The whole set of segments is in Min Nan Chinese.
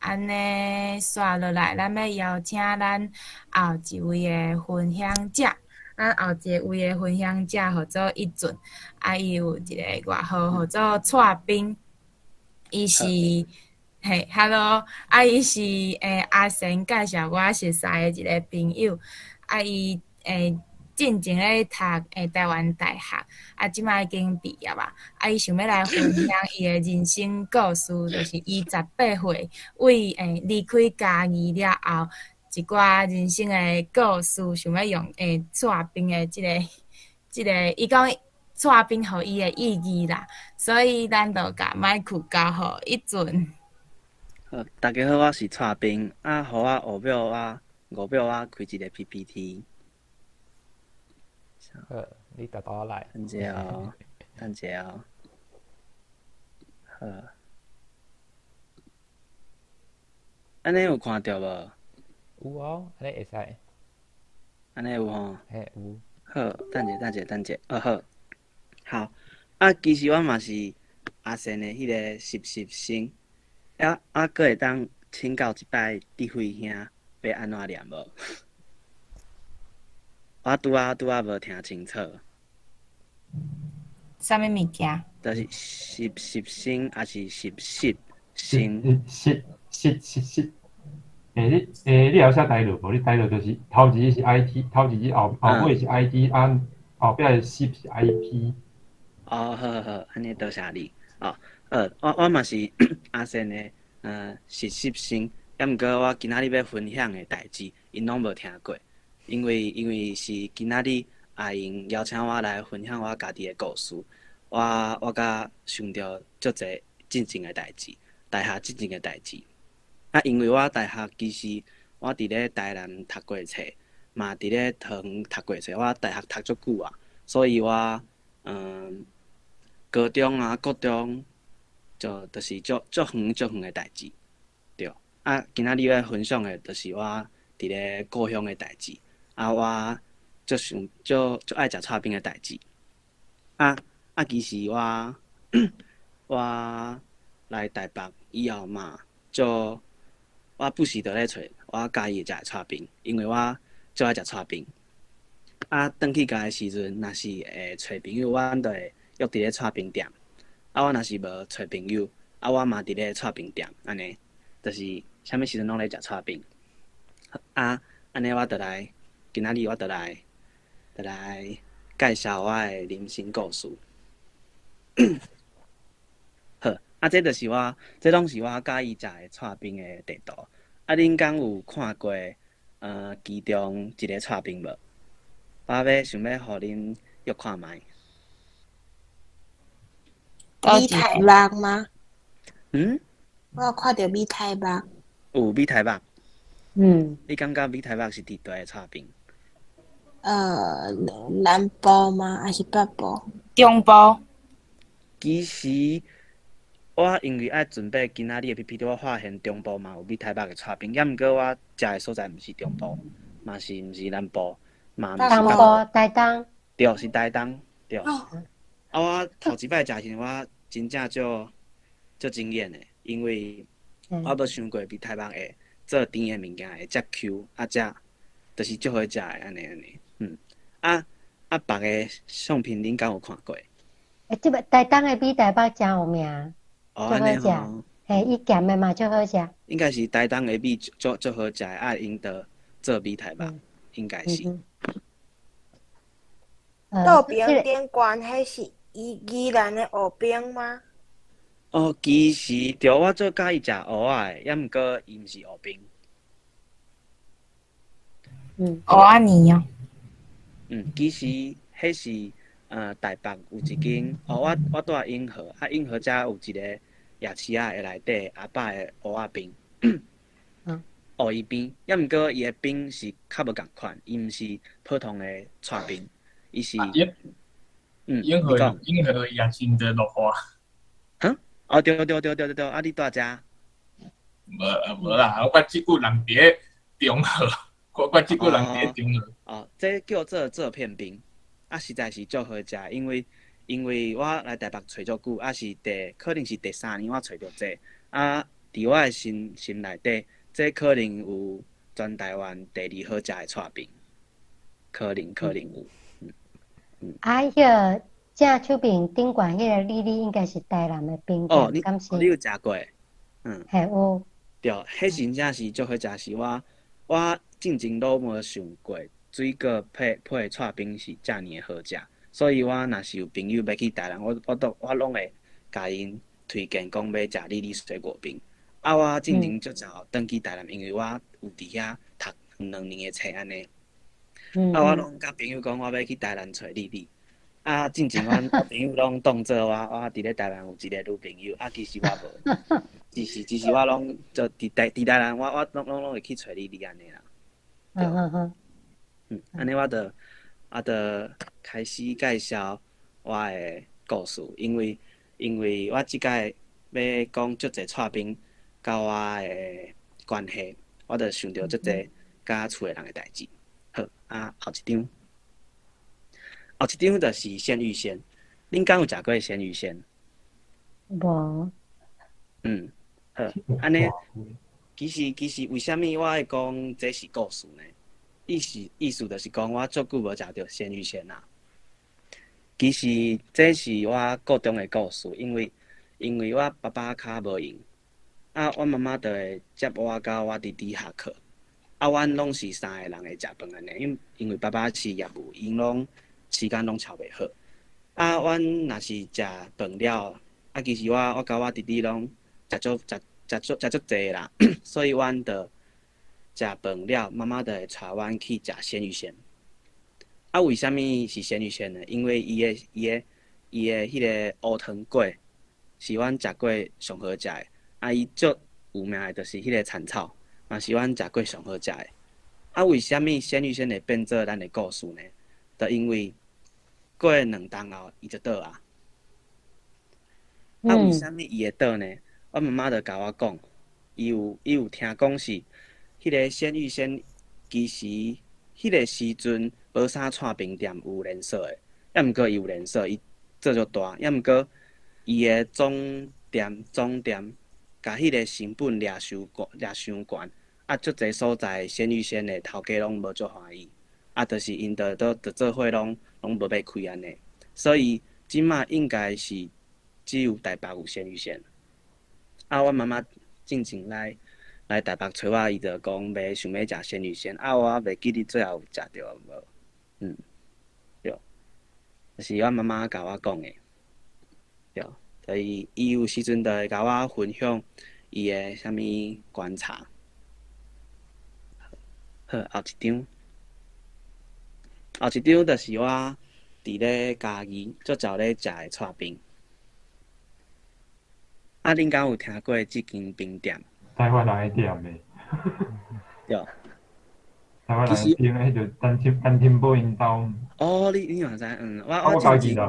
按呢，煞落來，咱欲邀請咱後一位的分享者。咱後一位的分享者號做一俊，啊，伊有一个外號號做蔡冰，伊是嘿，Hello，啊，伊是阿賢介紹我熟似的一个朋友，啊，伊進前咧讀台灣大學，啊，這擺已經畢業啊，啊，伊想欲來分享伊的人生故事，就是伊18歲為離開嘉義了後，一寡人生的故事，想欲用蔡冰的這個，伊講蔡冰予伊的意義啦，所以咱就共麥克交予一俊。好，大家好，我是蔡冰，啊，予我5秒我5秒我開一个 PPT。好，你沓沓來。等者哦，等者哦。好。按呢有看著無？有哦，按呢會使。按呢有吼？嘿，有。好，等者，等者，等者，哦好。好，啊，其實我嘛是阿賢的彼个實習生，啊啊，閣會當請教一擺智慧兄欲按怎念無？我拄仔拄仔無聽清楚。啥物物件？就是實習生，抑是實習生？實實實實。你你會曉寫台語無？你台語就是頭一字是 IT，頭一字後後尾是 ID，啊後壁的實是 IP。哦，好好好，按呢多謝你。哦，我嘛是阿賢的實習生，抑毋過我今仔日欲分享的代誌，𪜶攏無聽過，因為是今仔日阿英邀請我來分享我家己的故事，我才想著足濟進前的代誌，大學進前的代誌。啊，因為我大學其實我佇咧台南讀過冊，嘛佇咧桃園讀過冊，我大學讀足久啊，所以我高中啊、國中就是足足遠足遠的代誌，對。啊，今仔日欲分享的，就是我佇咧故鄉的代誌，啊，我足想足足愛食蔡冰的代誌。啊啊，其實我來台北以後嘛，足我不時就咧揣我佮意食的蔡冰，因為我足愛食蔡冰。啊，轉去家的時陣，若是會揣朋友，阮就會約佇咧蔡冰店。啊，我若是無揣朋友，啊，我嘛佇咧蔡冰店，按呢，就是啥物時陣攏咧食蔡冰。啊，按呢我就來，今仔日我就來介紹我的人生故事。好，啊，這就是我，這攏是我佮意食的蔡冰的地圖。啊，恁敢有看過其中一个蔡冰無？我欲想欲予恁約看覓。米台北嗎？嗯？我有看著米台北。有米台北。你感覺米台北是佇佗的蔡冰？南部嗎？抑是北部？中部。其實我因為愛準備今仔日的 PPT，我發現中部嘛有米台北的蔡冰，抑毋過我食的所在毋是中部，嘛是毋是南部，嘛毋是東部，台東。對，是台東，對。啊，我頭一擺食時，我真正足足驚豔的，因為我無想過米台北會做甜的物件會遮 Q，啊遮就是足好食的按呢按呢，嗯，啊啊別个相片恁敢有看過？欸，這个台東的米台北誠有名，哦，足好食。嘿，伊鹹的嘛足好食。應該是台東的米足足好食的，啊，𪜶就做米台北，應該是。道明頂懸，彼是宜蘭的芋冰嗎？哦，其實對，我最佮意食芋仔的，抑毋過伊毋是芋冰。芋仔泥哦。嗯，其實彼是台北有一間，哦，我住永和，啊永和遮有一個夜市仔的內底阿伯的芋仔冰。芋冰，抑毋過伊的冰是較無仝款，伊毋是普通的蔡冰，伊是。永和永和夜市在落雨。哈？哦，對對對對對對，啊你住遮？無無啦，我這久人佇咧中和，我這久人佇咧中和。哦，這叫做做片冰，啊實在是足好食，因為我來台北揣足久，啊是第可能是第三年我揣著這，啊佇我的心心內底，這可能有全台灣第二好食的刨冰，可能可能有。啊，彼个正手邊頂懸彼个里里應該是台南的冰哦，店，你敢是？你有食過？嗯，嘿有。對，彼真正是足好食，是我我進前攏無想過水果配配刨冰是遮爾的好食，所以我若是有朋友欲去台南，我我都我攏會共𪜶推薦講欲食里里水果冰。啊，我進前足早轉去台南，因為我有佇遐讀兩年的冊按呢。啊，我攏佮朋友講我欲去台南揣里里。啊，進前阮朋友攏當做我我佇咧台南有一个女朋友，啊，其實我無，只是只是我攏就佇台佇台南，我我攏攏攏會去揣里里按呢啦。嗯，按呢我就啊就開始介紹我的故事，因為因為我這擺欲講足濟刨冰佮我的關係，我就想著足濟佮厝的人的代誌。好，啊後一張，後一張就是鮮芋仙。恁敢有食過鮮芋仙？無。嗯，好，按呢，其實其實為啥物我會講這是故事呢？意思意思就是講我足久無食著鮮芋仙啊。其實這是我國中的故事，因為因為我爸爸較無閒，啊，阮媽媽就會接我佮我弟弟下課，啊，阮攏是三个人會食飯按呢，因因為爸爸是業務，𪜶攏時間攏抽袂好。啊，阮若是食飯了，啊，其實我我佮我弟弟攏食足食食足食足濟啦，所以阮就食飯了，媽媽就會帶阮去食鮮芋仙。啊，為啥物是鮮芋仙呢？因為伊的伊的伊的彼个烏糖粿是阮食過上好食的。啊，伊足有名的就是彼个田草，嘛是阮食過上好食的。啊，為啥物鮮芋仙會變做咱的故事呢？就因為過兩冬後，伊就倒啊。啊，為啥物伊會倒呢？我媽媽就共我講，伊有伊有聽講是彼个鮮芋仙，其實彼个時陣無啥刨冰店有連鎖的，抑毋過伊有連鎖，伊做足大，抑毋過伊的總店總店，共彼个成本掠傷懸，掠傷懸，啊，足濟所在鮮芋仙的頭家攏無足歡喜，啊，就是𪜶就都就做伙攏攏無欲開按呢，所以這馬應該是只有台北有鮮芋仙。啊，阮媽媽進前來來台北揣我，伊就講欲想欲食鮮芋仙，啊，我袂記得最後有食著無？嗯，對，就是阮媽媽共我講的，對，所以伊有時陣就會共我分享伊的啥物觀察。好，後一張，後一張就是我佇咧嘉義足早咧食的刨冰。啊，恁敢有聽過這間冰店？台灣人的店的。對。台灣人的店，彼就陳添陳添寶𪜶兜。哦，你你嘛知？嗯，我我我進前，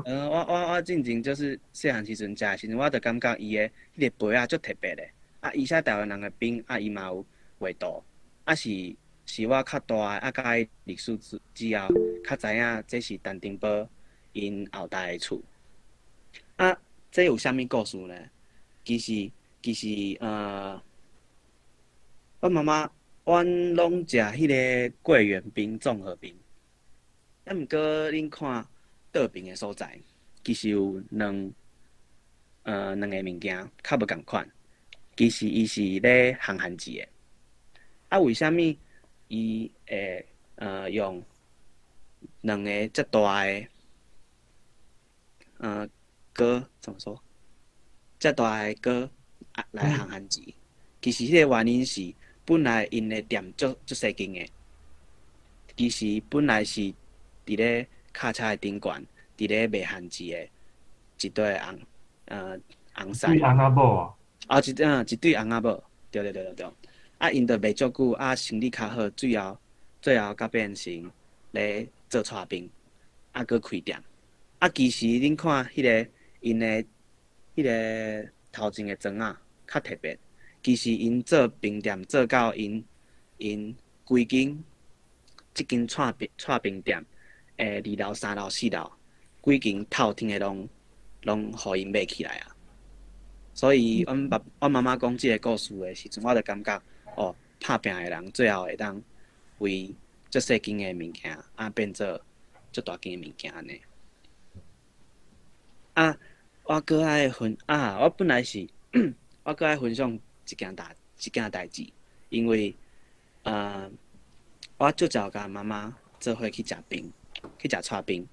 嗯，我我我進前就是細漢時陣食的時陣，我就感覺伊的彼個杯仔足特別的。啊，伊寫台灣人的冰，啊，伊嘛有畫圖，啊是是我較大，啊，佮伊歷史之之後，較知影這是陳添寶𪜶後代的厝。啊，這有啥物故事呢？其實其實呃，阮媽媽，阮攏食彼个桂圓冰、綜合冰。啊，毋過恁看倒爿的所在，其實有兩呃兩个物件較無仝款。其實伊是咧烘番薯的。啊，為啥物伊會呃用兩个遮大的呃鍋怎麼說？遮大的鍋啊來烘番薯？其實彼个原因是本來𪜶的店足足細間的，其實本來是佇咧卡車的頂懸，佇咧賣番薯的一對翁呃翁婿。對翁仔某啊？啊，一嗯一對翁仔某，對對對對對。啊，𪜶就賣足久，啊，生意較好，最後最後才變成咧做刨冰，啊，閣開店。啊，其實恁看彼个𪜶的彼个頭前的磚仔較特別，其實𪜶做冰店做到𪜶𪜶規間這間刨冰刨冰店的二樓、三樓、四樓，規間透天的攏攏予𪜶買起來啊。所以，阮爸、阮妈妈讲這个故事的时阵，我就感觉，哦，拍拚的人最后会当为足细间的物件，啊，变做足大间的物件按呢。啊，我阁爱分啊，我本来是，我阁爱分享一件代志，因为，我足常共妈妈做伙去食冰，去食剉冰。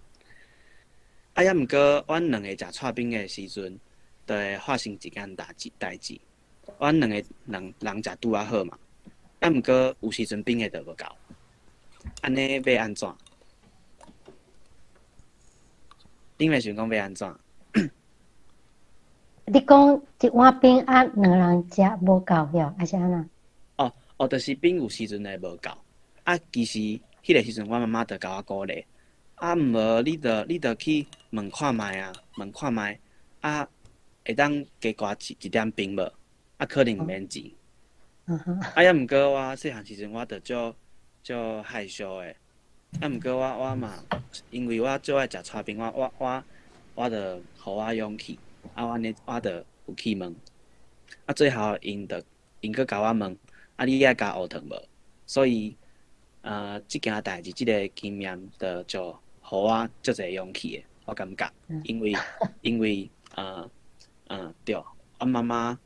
啊，抑毋过，阮两个食剉冰的时阵，就会发生一件代志。阮两个人人食拄仔好嘛，啊，毋过有时阵冰的就无够，按呢欲按怎？恁会想讲欲按怎？你讲一碗冰啊，两个人食无够哟，还是按怎？哦哦，就是冰有时阵会无够，啊，其实彼个时阵，阮妈妈就共我鼓励，啊，毋无你著去问看觅啊，问看觅，啊，会当加挂一点冰无？啊，可能毋免钱。啊，抑毋过我细汉时阵，我就足足害羞的。啊，毋过我嘛，因为我足爱食剉冰，我就予我勇气，啊，我按呢我就有去问。啊，最后𪜶阁共我问，啊，你爱加乌糖无？所以，這件代志，這个经验，就就予我足濟勇气的，我感觉，因为对，阮妈妈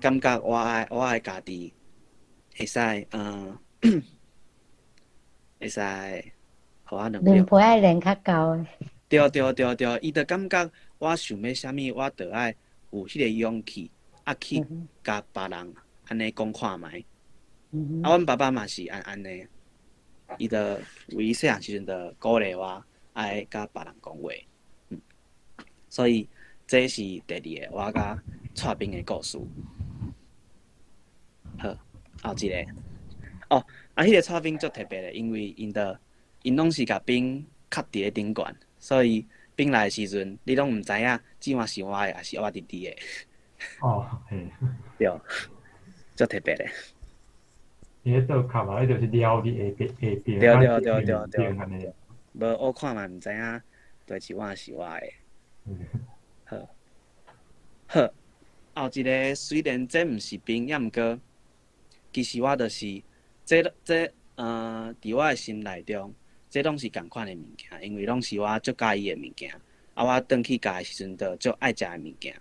感觉我爱家己会使，予我两面皮爱练较厚的。对对对对，伊就感觉我想欲啥物，我就爱有彼个勇气，啊去共别人按呢讲看觅。啊，阮爸爸嘛是按呢，伊就为细汉时阵就鼓励我爱共别人讲话。所以这是第二个我佮剉冰的故事。好，后一个，哦，啊，彼个剉冰足特别的，因为𪜶拢是共冰囥伫咧顶悬，所以冰来的时阵，你拢毋知影这碗是我的，抑是我弟弟的。哦，嘿。对，足特别的。伊咧倒囥嘛，彼就是撩伫下边下边。对对对对对。无我看嘛，毋知影佗一碗是我的。好，好，后一个虽然这毋是冰，抑毋过，其实我就是这伫我的心内中，这拢是仝款的物件，因为拢是我足佮意的物件。啊，我转去家的时阵，就足爱食的物件。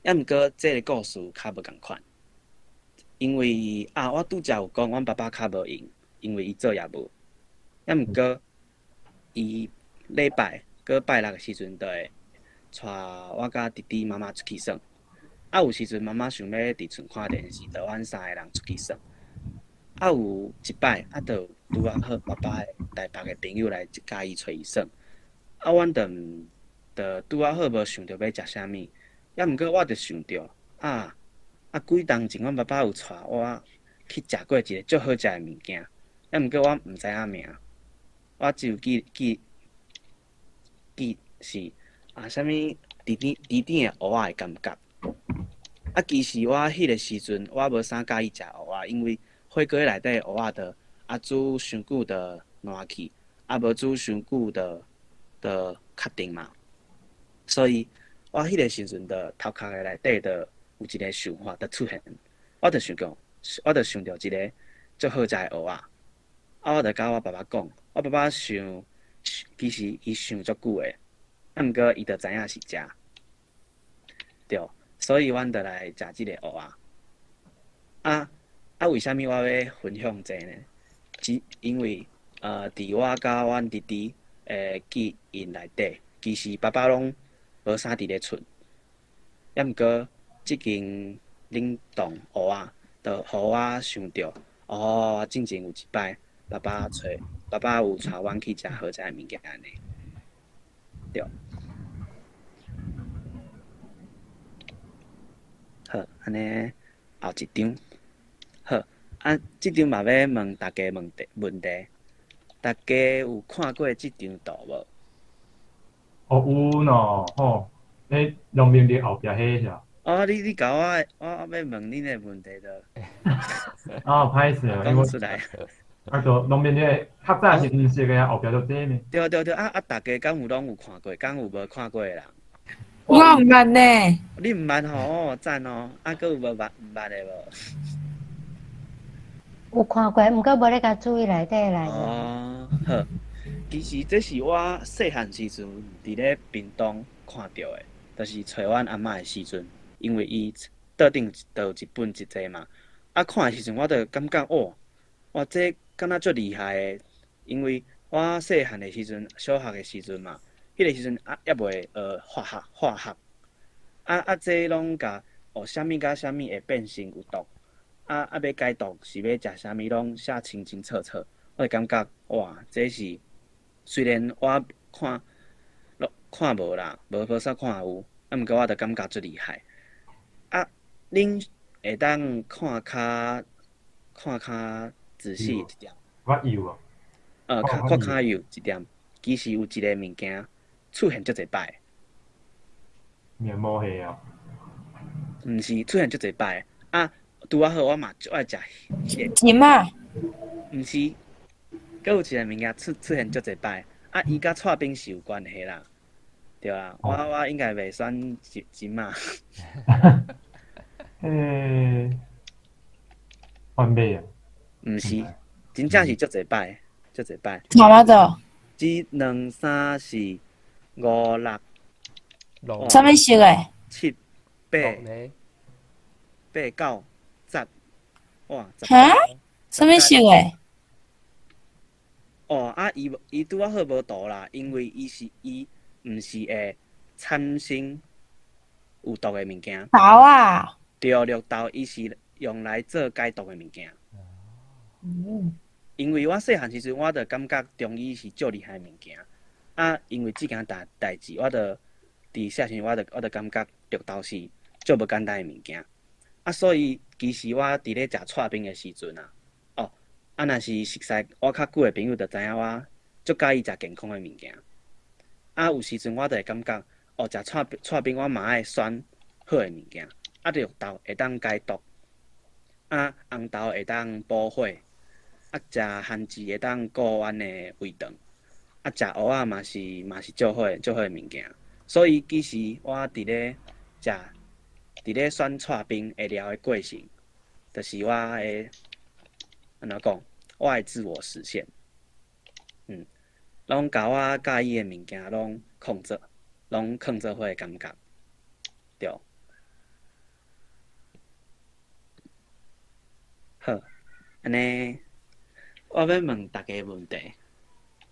抑毋过，这个故事较无仝款，因为啊，我拄才有讲，阮爸爸较无闲，因为伊做业务。抑毋过，伊礼拜阁拜六的时阵，就会带我佮弟弟妈妈出去耍。啊，有时阵妈妈想欲伫厝看电视，就阮三个人出去耍。啊，有一摆啊，就拄仔好爸爸的台北的朋友来佮伊揣伊耍。啊，阮就毋就拄仔好无想著欲食啥物，抑毋过我就想著啊啊，几冬前阮爸爸有带我去食过一个足好食的物件，抑毋过我毋知影名，我只有记记记是啊，啥物甜甜甜甜的芋仔的感觉。啊，其实我彼个时阵我无啥佮意食芋仔，因为火锅内底芋仔就啊煮伤久就烂去，啊无煮伤久就较甜嘛。所以我彼个时阵就头壳的内底就有一个想法就出现，我就想讲，我就想著一个足好食的芋仔，啊，我就共我爸爸讲，我爸爸想，其实伊想足久的，啊，毋过伊就知影是遮，对，所以阮就来食這个芋仔。啊啊，为啥物我欲分享這呢？只因为伫我佮阮弟弟的记忆内底，其实爸爸拢无啥伫咧厝，抑毋过這间冷冻芋仔，就予我想著，哦，进前有一摆，爸爸有带阮去食好食的物件按呢，对。好，按呢后一张，好，啊，這张嘛欲问大家问题，大家有看过這张图无？哦，有喏，吼，彼农民历后壁彼是。哦，你共我，我欲问恁的问题就。啊，歹势，讲出来。啊，就农民历较早是黄色的啊，后壁就这呢。对对对，啊啊，大家敢有拢有看过，敢有无看过的人？我毋捌呢。你毋捌吼？哦，讚哦！啊，閣有無捌毋捌的無？有看過，毋過無咧共注意內底的內容。哦，好。其實這是我細漢時陣佇咧屏東看著的，就是揣阮阿嬤的時陣，因為伊桌頂就有一本一冊嘛。啊，看的時陣我就感覺哦，哇，這敢若足厲害的，因為我細漢的時陣，小學的時陣嘛，彼個時陣啊，猶未學化學，化學。啊啊，這攏共哦，啥物佮啥物會變成有毒，啊啊，欲解毒是欲食啥物，攏寫清清楚楚。我就感覺哇，這是雖然我看攏看無啦，無無啥看有，啊，毋過我就感覺足厲害。啊，恁會當看較看較仔細一點。較幼啊。較看較幼一點，其實有一个物件出現足濟擺。面膜黑啊？毋是出現足濟擺啊！拄仔好，我嘛足愛食彼个。金仔？毋是，閣有一个物件出出現足濟擺，啊，伊佮蔡冰是有關係啦，對啊，我我應該袂選金金仔。欸，翻馬啊？毋是，真正是足濟擺，足濟擺。差不多。一、兩、三、四、五、六。啥物色的？七、八、八、九、十，哇！哈？啥物色的？哦，啊，伊伊拄仔好無圖啦，因為伊是伊毋是會產生有毒的物件。豆啊！對，綠豆伊是用來做解毒的物件。嗯。因為我細漢時陣，我就感覺中醫是足厲害的物件。啊，因為這件代代誌，我就佇細時陣，我就我就感覺綠豆是足無簡單的物件。啊，所以其實我佇咧食剉冰的時陣啊，哦，啊，若是熟似我較久的朋友，就知影我足佮意食健康的物件。啊，有時陣我就會感覺，哦，食剉剉冰我嘛愛選好的物件。啊，綠豆會當解毒，啊，紅豆會當補火，啊，食番薯會當顧阮的胃腸，啊，食芋仔嘛是嘛是足好的足好的物件。所以其實我佇咧食，佇咧選剉冰的料的過程，就是我的按怎講，我的自我實現。嗯，攏共我佮意的物件攏控做，攏囥做伙的感覺，對。好，按呢，我欲問大家問題，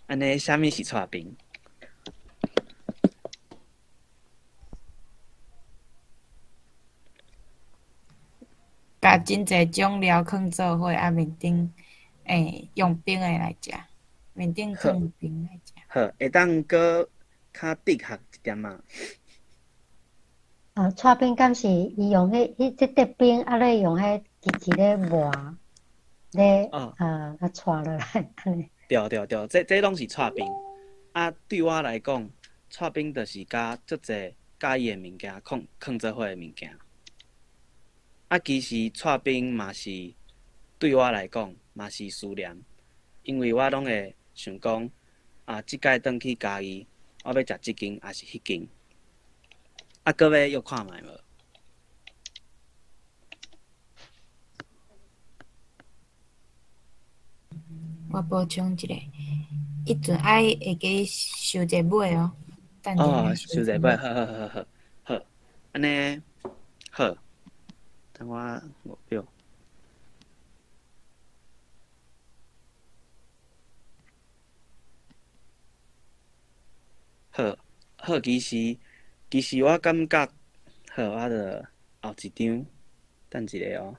按呢，啥物是剉冰？共真濟種料囥做伙，啊面頂欸用冰的來食，面頂囥冰來食。好，會當閣較哲學一點仔？啊，剉冰敢是伊用彼彼這塊冰，啊咧用彼機器咧磨，咧啊啊剉落來按呢。對對對，這這攏是剉冰。啊，對我來講，剉冰就是共足濟佮意的物件囥囥做伙的物件。啊，其實剉冰嘛是對我來講嘛是思念，因為我攏會想講，啊，這擺轉去嘉義，我欲食這間抑是彼間？啊，閣欲約看覓無？我補充一下，彼陣愛會記收一個尾哦。等下哦，收一個尾，好好好好好，按呢好，等我五秒。好，好，其實其實我感覺，好，我著後一張，等一下哦。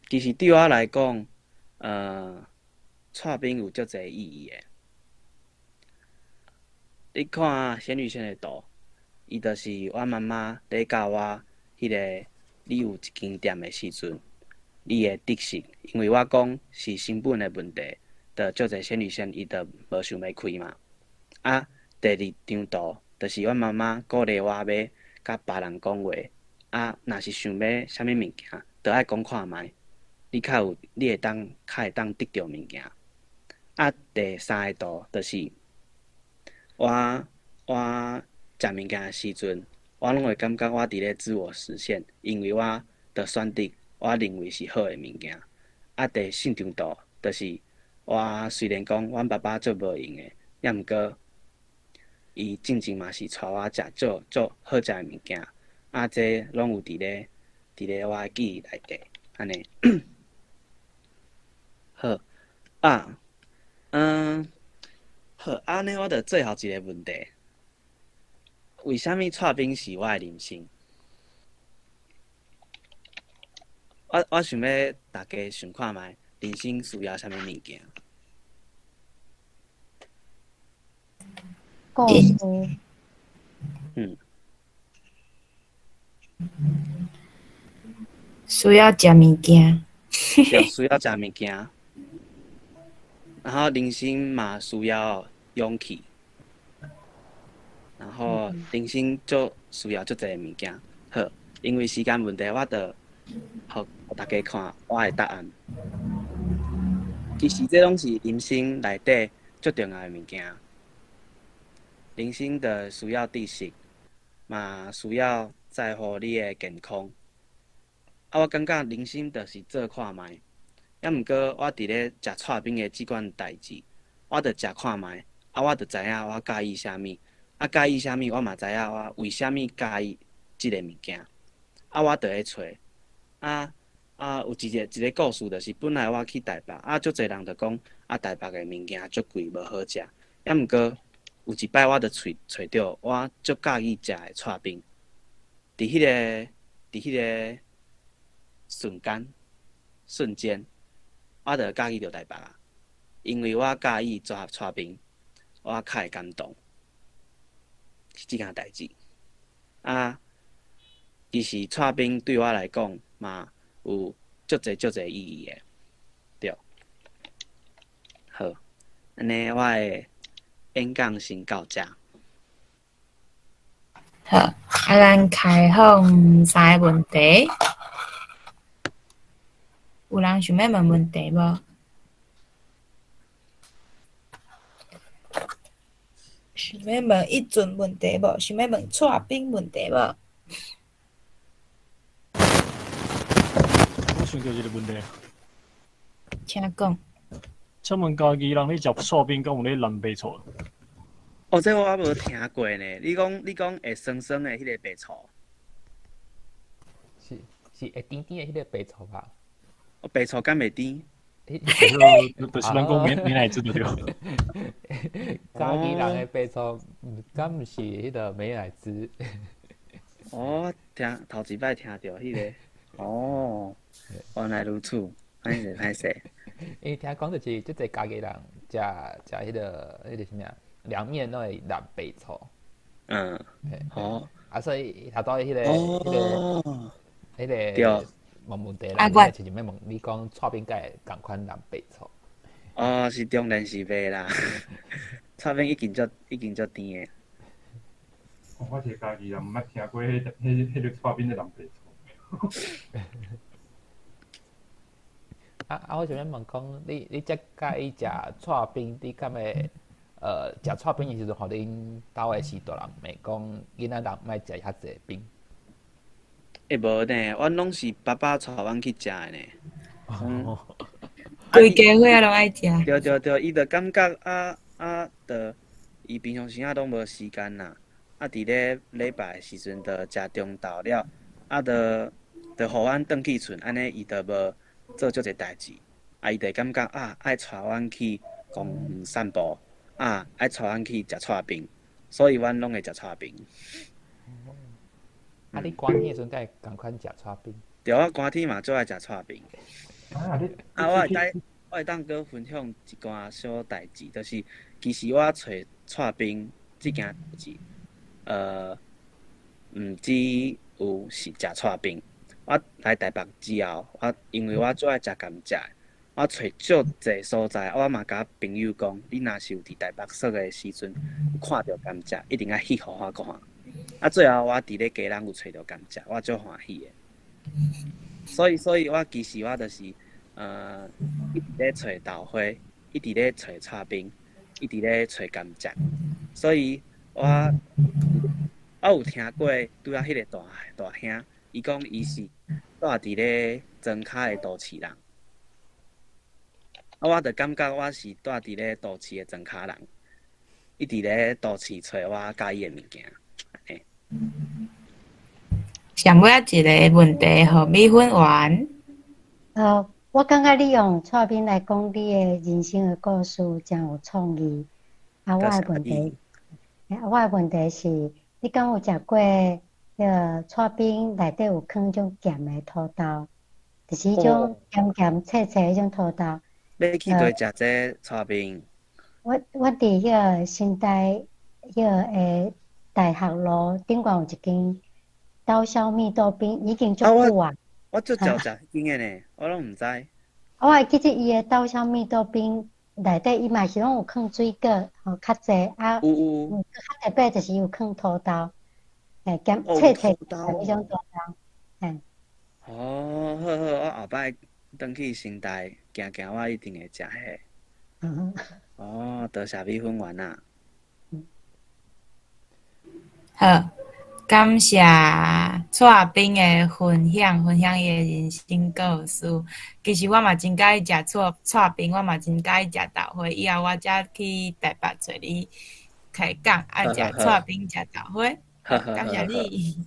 其實對我來講，剉冰有足濟意義的。你看仙女線的圖，伊就是我媽媽咧教我彼个，你有一間店的時陣，你的得失，因為我講是成本的問題，就足濟仙女線伊就無想欲開嘛。啊，第二張圖就是阮媽媽鼓勵我欲佮別人講話，啊，若是想欲啥物物件，就愛講看覓，你較有，你會當較會當得著物件。啊，第三个圖就是我我食物件的時陣，我攏會感覺我佇咧自我實現，因為我著選擇我認為是好的物件。啊，第四張圖就是我雖然講阮爸爸足無閒的，抑毋過伊進前嘛是帶我食足足好食的物件，啊，這攏有佇咧我的記憶內底，按呢。好，啊，好，按呢我著最後一个問題，為啥物蔡冰是我的人生？我想欲大家想看覓，人生需要啥物物件？故事。需要食物件。對，需要食物件。然後人生嘛需要勇氣，然後人生足需要足濟物件。好，因為時間問題，我就予大家看我的答案。其實這攏是人生內底足重要的物件。人生就需要知識，嘛需要在乎你的健康。啊，我感覺人生就是做看覓。抑毋過，我佇咧食蔡冰的這款代誌，我著食看覓，啊，我著知影我佮意啥物，啊，佮意啥物，我嘛知影我為啥物佮意這个物件，啊，我著去揣，啊啊，有一个故事，就是本來我去台北，啊，足濟人就講，啊，台北的物件足貴，無好食。抑毋過有一擺，我著揣著我足佮意食的蔡冰，佇彼个瞬間。我就佮意著台北啊，因為我佮意蔡冰，我較會感動，是這件代誌。啊，其實蔡冰對我來講嘛有足濟足濟意義的，對。好，按呢我的演講先到這。好，啊，咱開放三个問題。有人想欲問問題無？想欲問一陣問題無？想欲問蔡冰問題無？我想著一个問題。請講。請問家己人咧食蔡冰，敢有咧淋白醋？哦，這我猶無聽過呢。你講會酸酸的彼个白醋？是會甜甜的彼个白醋吧？白醋敢袂甜？就是咱講美乃滋就對。家己人的白醋，敢毋是彼个美乃滋？哦，聽頭一擺聽著彼个，哦，原來如此，歹勢歹勢。因為聽講就是足濟家己人食食彼個啥物啊，涼麵攏會淋白醋。嗯。哦。啊，所以頭拄彼个彼个彼個。問問題啦，就是欲問你講蔡冰敢會仝款淋白醋？哦，是當然是袂啦，蔡冰已經足甜的。我一個家己人，毋捌聽過彼个蔡冰咧淋白醋。啊！我想欲問講，你遮佮意食蔡冰，你敢會食蔡冰的時陣，予恁兜的序大人罵講囡仔人莫食遐濟冰？欸，無呢，阮攏是爸爸帶阮去食的呢。規家伙仔攏愛食。對對對，伊就感覺啊啊，就伊平常時仔攏無時間啦，啊，佇咧禮拜的時陣就食中晝了，啊，就予阮轉去厝，按呢伊就無做足濟代誌，啊，伊就會感覺啊，愛帶阮去公園散步，啊，愛帶阮去食蔡冰，所以阮攏會食蔡冰。啊！你寒天的時陣，敢會仝款食蔡冰？對，我寒天嘛足愛食蔡冰。啊，我會當閣分享一寡小代誌，就是其實我揣蔡冰這件代誌，毋只有是食蔡冰。我來台北之後，我因為我足愛食甘蔗，我揣足濟所在，我嘛共朋友講，你若是有佇台北耍的時陣，有看著甘蔗，一定愛翕予我看。啊，最後我佇咧基隆有揣著甘蔗，我足歡喜的。所以我其實我就是，一直咧揣豆花，一直咧揣蔡冰，一直咧揣甘蔗。所以我我有聽過拄仔彼个大大兄，伊講伊是住佇咧莊跤的都市人。啊，我就感覺我是住佇咧都市的莊跤人，伊佇咧都市揣我佮意的物件。嘿。上尾仔一个問題，予米粉丸。我感覺你用蔡冰來講你的人生的故事，誠有創意。啊，我的問題是，你敢有食過彼个蔡冰內底有囥種鹹的土豆，就是彼種鹹鹹脆脆彼種土豆。欲去佗食這蔡冰？我佇彼个新台彼个大學路頂懸有一間刀削蜜豆冰，已經足久啊。我足少食彼間的呢，我攏毋知。我會記得伊的刀削蜜豆冰內底，伊嘛是攏有囥水果，吼較濟啊。有有。較特別就是有囥土豆，嘿，鹹脆脆的彼種土豆，嘿。哦，好好，我後擺轉去新台行行，我一定會食彼。哦，多謝米粉丸啊。好，感謝蔡冰的分享，分享伊的人生故事。其實我嘛真佮意食蔡冰，我嘛真佮意食豆花。以後我才去台北揣你開講，愛食蔡冰，食豆花。感謝你。